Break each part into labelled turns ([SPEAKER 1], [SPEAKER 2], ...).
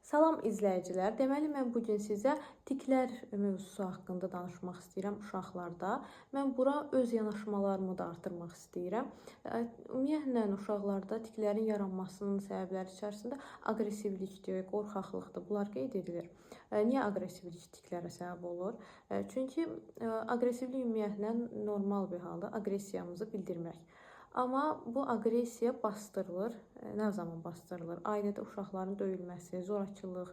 [SPEAKER 1] Salam izləyicilər. Deməli mən bu gün sizə tiklər mövzusu haqqında danışmaq istəyirəm uşaqlarda. Mən bura öz yanaşmalarımı da artırmaq istəyirəm. Ümumiyyətlə uşaqlarda tiklərin yaranmasının səbəbləri içərisində aqressivlikdir, qorxaqlıqdır. Bunlar qeyd edilir. Niyə aqressivlik tiklərə səbəb olur? Çünki aqressivlik ümumiyyətlə normal bir halda aqressiyamızı bildirmək. Amma bu aqressiya bastırılır. Nə zaman bastırılır? Ailədə uşaqların döyülməsi, zorakılıq,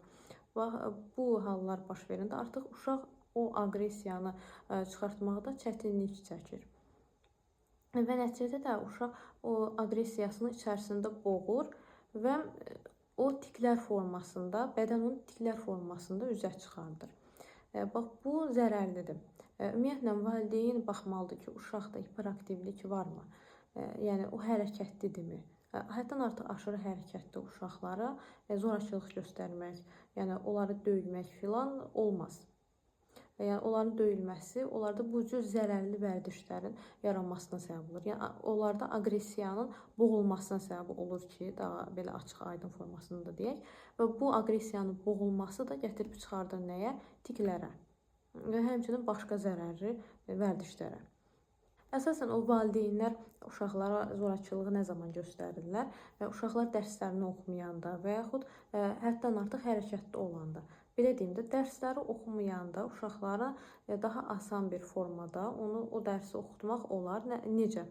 [SPEAKER 1] bax bu hallar baş verəndə artıq uşaq o aqressiyanı çıxartmaqda çətinlik çəkir. Və nəticədə də uşaq o aqressiyasını içərisində boğur və o tiklər formasında, bədən onu tiklər formasında üzə çıxardır. Bax bu zərərlidir. Ümumiyyətlə valideyn baxmalıdır ki, uşaqda hiperaktivlik varmı? Yəni o hərəkətlidirmi? Həddən artıq aşırı hərəkətli uşaqlara zorakılıq göstərmək, yəni onları döymək filan olmaz. Yəni onların döyülməsi onlarda bu cür zərərli vərdişlərin yaranmasına səbəb olur. Yəni onlarda aqressiyanın boğulmasına səbəb olur ki, daha belə açıq-aydın formasında deyək. Və bu aqressiyanın boğulması da gətirib çıxardır nəyə? Tiklərə və həmçinin başqa zərərli vərdişlərə. Əsasən o valideynlər uşaqlara zorakılığı nə zaman göstərirlər? Uşaqlar dərslərini oxumayanda və yaxud həddən artıq hərəkətli olanda. Belə deyim də, dərsləri oxumayanda uşaqlara daha asan bir formada onu o dərsi oxutmaq olar. Necə?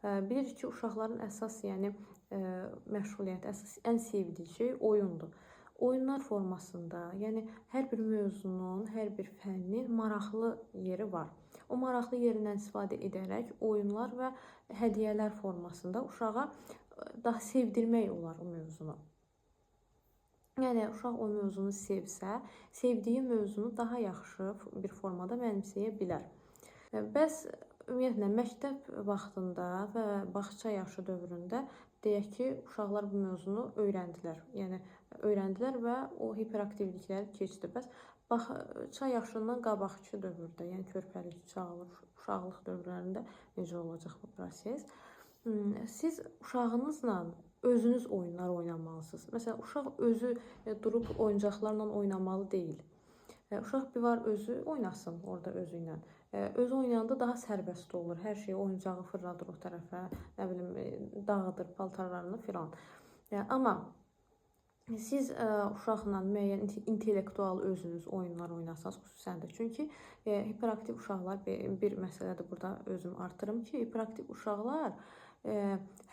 [SPEAKER 1] Bilirik ki, uşaqların əsas, yəni məşğuliyyəti, əsas ən sevdiyi şey oyundur. Oyunlar formasında, yəni hər bir mövzunun, hər bir fənnin maraqlı yeri var. O maraqlı yerindən istifadə edərək oyunlar və hədiyyələr formasında uşağa daha sevdirmək olar o mövzunu. Yəni uşaq o mövzunu sevsə, sevdiyi mövzunu daha yaxşı bir formada mənimsəyə bilər. Bəs ümumiyyətlə məktəb vaxtında və bağça yaşı dövründə deyək ki, uşaqlar bu mövzunu öyrəndilər. Yəni öyrəndilər və o hiperaktivlikləri keçdi. Bəs bağça yaşından qabaqki dövrdə, yəni körpəlik çağı, uşaqlıq dövrlərində necə olacaq bu proses? Siz uşağınızla özünüz oyunlar oynamalısınız. Məsələn, uşaq özü durub oyuncaqlarla oynamalı deyil. Uşaq bir var özü oynasın orada özü ilə. Özü oynayanda daha sərbəst olur. Hər şeyi, oyuncağı fırladır o tərəfə, nə bilim, dağıdır paltarlarını filan. Amma siz uşaqla müəyyən intellektual özünüz oyunlar oynasanız, xüsusən də çünki hiperaktiv uşaqlar bir məsələdir, burada özüm artırım ki, hiperaktiv uşaqlar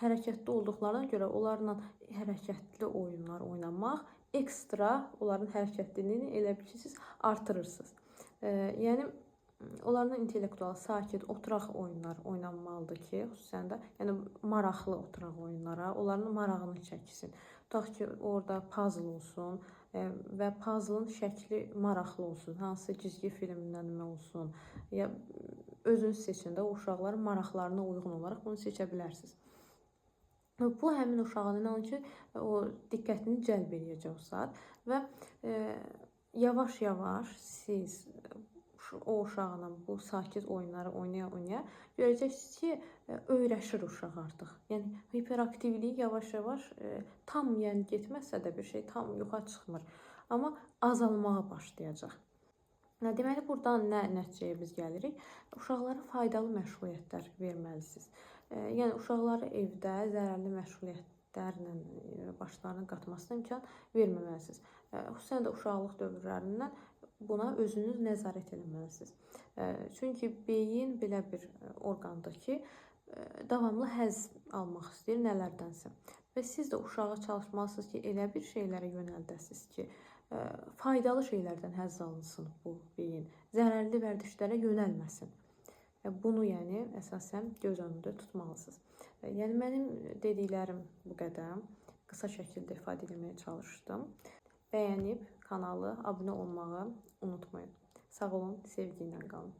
[SPEAKER 1] hərəkətli olduqlarına görə onlarla hərəkətli oyunlar oynamaq ekstra onların hərəkətliliyini elə bil ki, siz artırırsınız. Yəni onlarla intellektual, sakit, oturaq oyunlar oynanmalıdır ki, xüsusən də yəni maraqlı oturaq oyunlara, onların marağını çəksin. Tutaq ki, orada puzzle olsun və puzzle-ın şəkli maraqlı olsun, hansı cizgi filmindən olsun, ya özünüz seçin də, o uşaqların maraqlarına uyğun olaraq bunu seçə bilərsiniz. Bu həmin uşağın inanın ki, o diqqətini cəlb eləyəcək o saat və yavaş-yavaş siz o uşaqla bu sakit oyunları oynaya-oynaya görəcəksiniz ki, öyrəşir uşaq artıq. Yəni hiperaktivliyi yavaş-yavaş tam, yəni getməsə də bir şey tam yoxa çıxmır, amma azalmağa başlayacaq. Deməli buradan nə nəticəyə biz gəlirik? Uşaqlara faydalı məşğuliyyətlər verməlisiniz. Yəni uşaqları evdə zərərli məşğuliyyətlərlə başlarına qatmasına imkan verməməlisiniz. Xüsusən də uşaqlıq dövrlərindən buna özünüz nəzarət etməlisiniz. Çünki beyin belə bir orqandır ki, davamlı həzz almaq istəyir nələrdənsə. Və siz də uşağa çalışmalısınız ki, elə bir şeylərə yönəldəsiniz ki, faydalı şeylərdən həzz alınsın bu beyin. Zərərli vərdişlərə yönəlməsin. Bunu yəni əsasən göz önündə tutmalısınız. Yəni mənim dediklərim bu qədər. Qısa şəkildə ifadə etməyə çalışdım. Bəyənib kanalı abunə olmağı unutmayın. Sağ olun, sevgi ilə qalın.